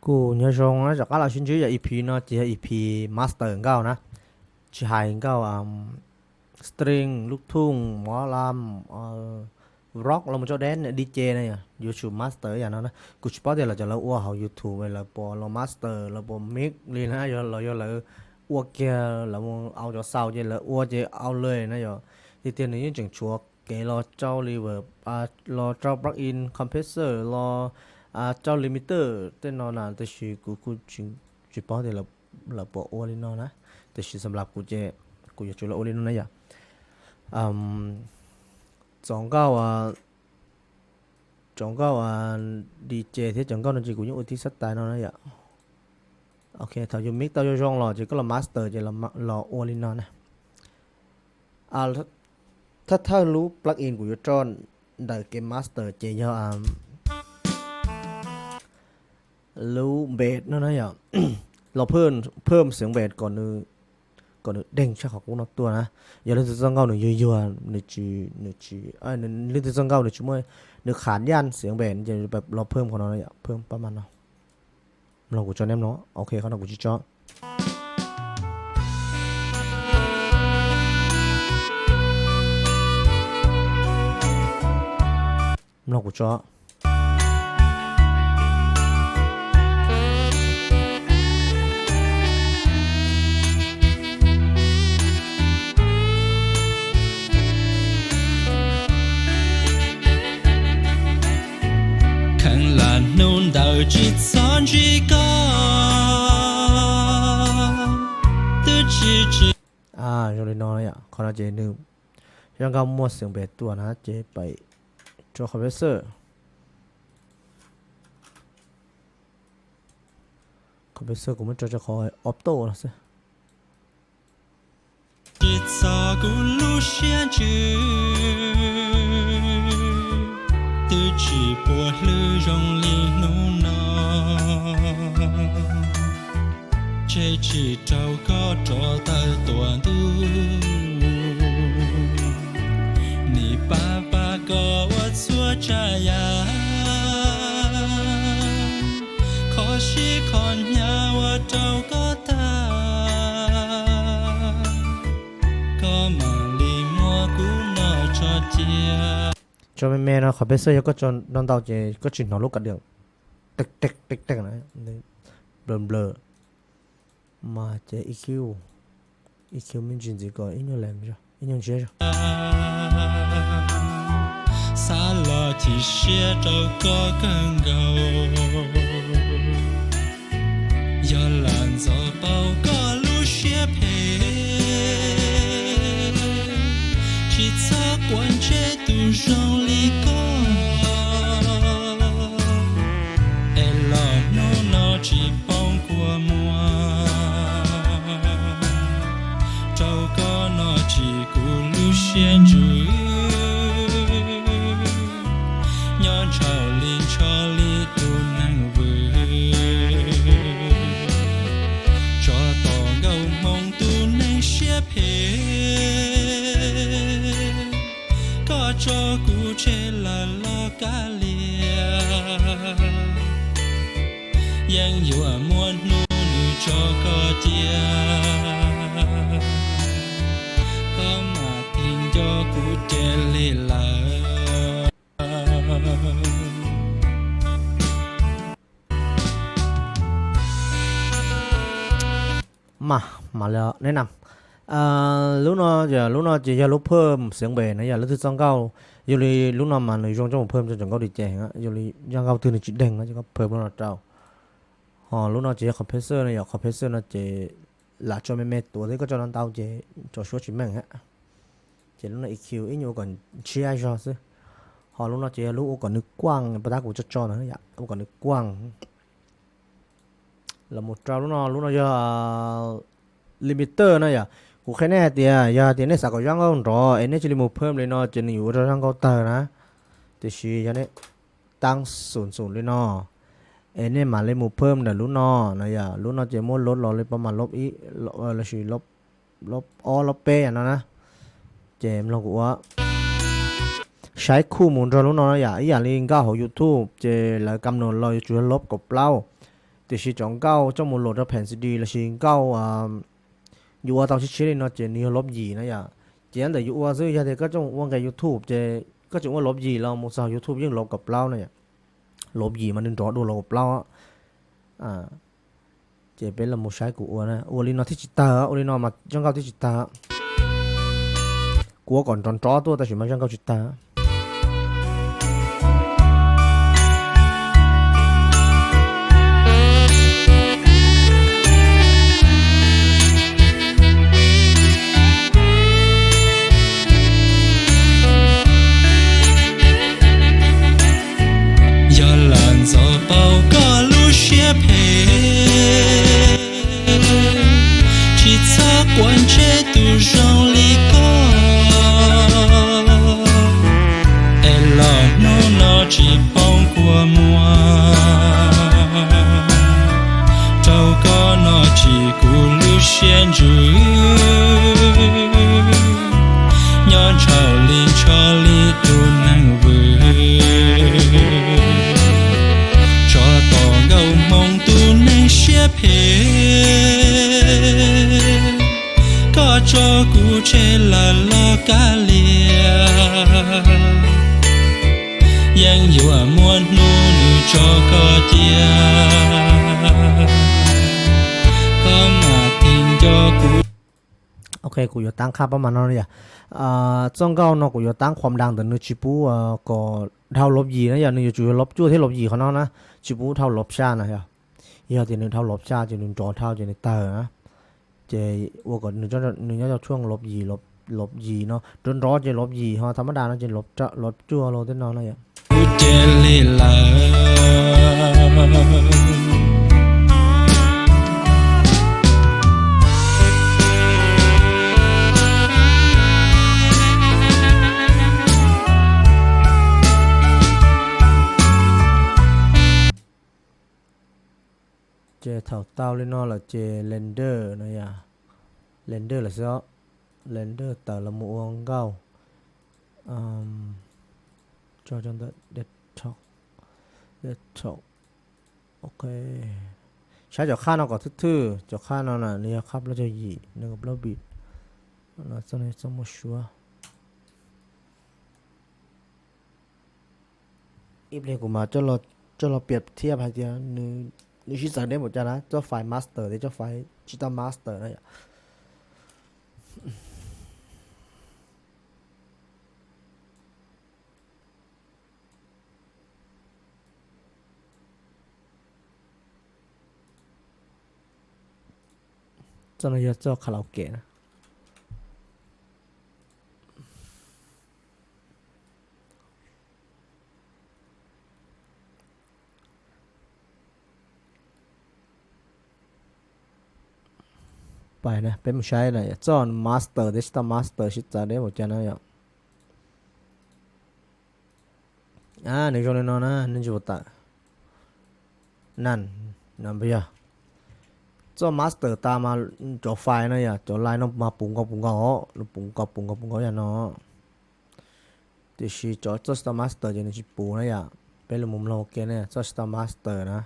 Kuv nyob zoo na, rov qab los sib ntsib yog E P no ces yog E P master nkauj na, tsis hais nkauj string, lub thooj, mov lam, rock los mus rau dance, D J na yom, yuav tsum master yam no na. Kuv tsis paub tias lawv cov lawv ua hauv YouTube lawv puas los master, lawv puas mix li na, yog los yog lawv ua kiag lawv mus au cov xaus ces lawv ua ces au li na yom. Tiag tiag nws yeej tseem tshuav kev los rau reverb, los rau plug-in compressor, los rau limiter tej no na, tiam sis kuv kuj tsis paub tias lawv puas ua li no na. Tiam sis xam lab kuv ces kuv yuav tsum los ua li no na yom. Txawv nkauj, txawv nkauj D J thiab txawv nkauj no ces kuv yeej ua tib xab tais no na yom. Ok, thaum yus mix tau zoo zoo los ces koj los master ces los ua li no na. Thawj thawj lub plug-in kuv yuav rau ntawm kev master ces yog lub bass no na yom. Los phawm xeev bass kom nws deeg tshaj qhov qub no tuaj na. Yog leej twg txawj nkauj nws yuag yuag, nws tsis, nws tsis, leej twg txawj nkauj nws tsis muaj, nws khav yaj xeev bass ces los phawm qhov no, phawm pab mas no. Mloog kuv tso nej mloog, ok, qhov no kuv tsis tso. Mloog kuv tso. Kheev lam hnub ntawd tsis txhob ntsib koj, twb tsis tsis. Zoo li no, qhov no ces nws zoo nkauj muaj xeev bass tuaj na ces pem rau compressor. Compressor kuv muab tso rau qhov auto no xwb. Tsis txog kuv lub siab ntsws, twb tsis puas hlwb zoo li hnub no. Tseg tsis rau koj rov tawm tuaj ntuj, nim pab pab koj ua txhua tsav yam. Qhov sib qhov hnyav ua rau koj tag, koj mam li muab kuv noj tso cia. Tso me me no, compressor yog koj tso no ntau ces koj tsis hnov lub kav diam teg teg teg teg na, nplaws nplaws. Mas ces E Q, E Q me ntsis ntxiv kom ib nyuag lam, ib nyuag ntsiab zog. Xav los chim siab rau koj kawg nkaus, yog lam ntxov paub koj lub siab phem, tsis txhob quav ntsej tus zoo li koj, es los hnub no tsis poob kua muag, rau koj no tsis kuv lub siab ntsws, nyob ntshaus li ntsho li tus neeg vwm, tsov tom nkauj hmoob tus neeg siab phem, koj tso kuv tseg lawm los kav liam, yeej yuav muaj hnub nws tso koj cia, koj mam tig nco kuv ces li lawm. Mas, mas li ne na. Lub no, lub no ces yog lub phawm xeev npe na yom, lub twg txoj nkauj. Yog li lub no mas nws zoo coj mus phawm txoj nkauj di ces, yog li zaj nkauj twg nws tsis deeg no ces koj phawm lub no rau. Ho lub no ces yog compressor no yom, compressor no ces lam tso me me tuav thiab, koj tso no ntau ces tso suab tsis meej hab. Ces lub no E Q ib nyuag ua kom ntshiab zog xwb. Ho lub no ces yog lub ua kom nws kuaj, pas tab kuv tso tso no yom, ua kom nws kuaj. Los mus rau lub no, lub no yog limiter no yom. Kuv qhia nej hais tias yog hais tias nej xav kom zaj nkauj nrov es nej cia li mus phawm li no ces nws yuav ua rau zaj nkauj tawg na. Tiam sis yog nej taab xum xum li no es nej mam li mus phawm ntawm lub no na yom. Lub no ces muab lob los li pas mas lob ib, lossis lob ob lob peb yam no na. Ces mloog kuv ua, saib khuj mus nrog lub no na yom, ib yam li nkauj hauv YouTube ces lawv kam num los yuav tsum yog lob kaum plaub. Tiam sis cov nkauj coj mus load rau pheem C D lossis nkauj yus ua tau tshiab tshiab li no ces nws yog lov yim na yom. Ces nyob ntawm yus ua xwb, yog tias koj coj mus ua nqe YouTube ces koj tseem ua lov yim los mus txog YouTube yeej lov kaum plaub na yom. Lov yim mas nws nrov dua lov kaum plaub. Ces peb los mus saib kuv ua na, ua li no thiaj tsis tawg, ua li no mas zoo nkauj thiaj tsis tawg. Kuv ua kom nrov nrov tuaj tab sis mas zoo nkauj tsis tawg. Yog lam ntxov paub koj lub siab phem, tsis txhob quav ntsej tus zoo li koj, es los hnub no tsis poob kua muag, rau koj no tsis kuv lub siab ntsws, nyob ntshaum li ntsho li tus neeg vwm, tso tom nkauj hmoob tus neeg siab phem, koj tso kuv tseg lawm los kav liam, yeej yuav muaj hnub nws tso koj cia, koj mam tig nco kuv. Ok, kuv yuav tab qhab pab mas no yom. Txoj nkauj no kuv yuav tab qhuas daj ntawm nws tsis pub kom dhau lov yim na yom, nws yuav tsum yog lov cuaj thiab lov yim qhov no na, tsis pub dhau lov xya na yom. Yog tias nws dhau lov xya ces nws nrov dhau ces nws tawg na. Ces ua kom nws nyob rau tshuaj lov yim, lov yim no, nrov nrov ces lov yim ho tham mab daj no ces lov cuaj los tej no na yom. Kuv cia li lawm. Ces thaum tau li no lawm ces render no yom, render lawm xwb os, render tawm los mus ua nkauj. Tso rau ntawm desktop, desktop. Ok, saib cov qhab no kom thwj thwj, cov qhab no na nws yog qhab plaub caug yim, nees nkaum plaub bit. Txoj no txoj muaj suab. Ib pliag kuv mam coj los piav thiab hais tias nws sib txawv deb npaum cas na, txoj file master thiab txoj file tsis tau master na yom. Txoj no yog txoj karaoke na. Pais na, peb mus saib na, txoj master thiab tsis tau master sib txawv deb npaum cas na yom. Nws zoo li no na, nej tsis pom tawm na, no yog txoj master tas mas cov file no yom, cov line no mas puv nkaus puv nkaus, puv nkaus puv nkaus puv nkaus yam no. Tiam sis cov txoj star master ces nws tsis puv na yom. Peb los mus mloog ua ke ne, txoj star master na.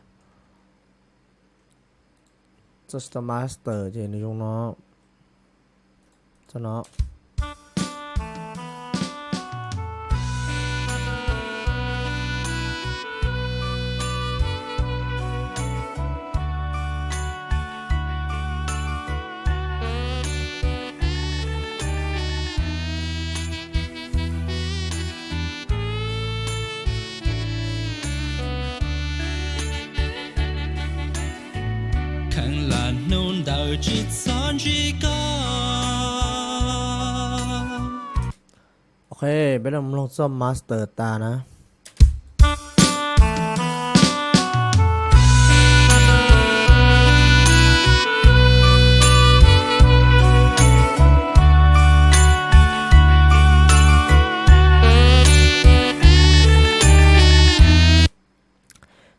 Txoj star master ces nws zoo no, txoj no. Kheev lam hnub ntawd tsis txhob ntsib koj. Ok, peb los mloog txoj master tas na.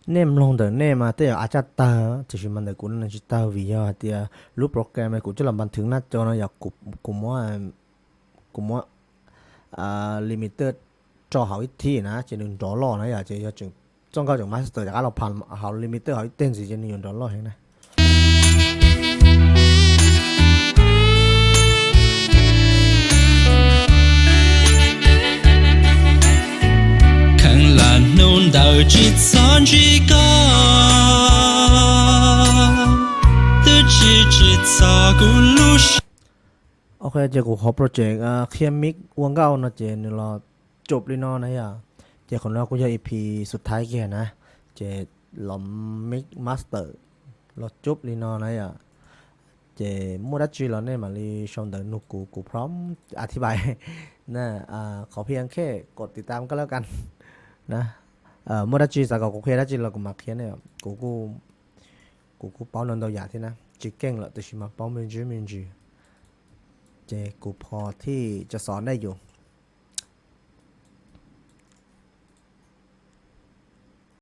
Nej mloog ntawm nej mas tej zaum a caj tawg, tiam sis mas ntawm kuv no tsis tawg vim yog hais tias lub program kuv coj los npas thwv naj co no yog kuv muab, kuv muab limiter rau hauv ib thib na ces nws nrov loj na yom, ces yog tseem tuaj nkauj tseem master rov qab los pham hauv limiter hauv ib teg ntxiv ces nws yuav nrov loj heev na. Kheev lam hnub ntawd tsis txhob ntsib koj, twb tsis tsis txog kuv lub siab. Ok, ces kuv qhov project qhia mix ua nkauj no ces nws los cup li no na yom. Ces qhov no kuj yog E P xub thawj kiag na, ces los mix master los cup li no na yom. Ces muaj dab tsi los nej mam li sau ntawv nug kuv, kuv prom a thi pais na. Qhov phiaj khej kom tiv tam koj lab kan na. Muaj dab tsi xav kom kuv qhia dab tsi los kuv mam qhia nej. Kuv kuj paub ntau ntau yam thiab na, tsis keej lawm tiam sis mas paub me ntsis me ntsis. Ces kuv phom thij tso xov nej yus.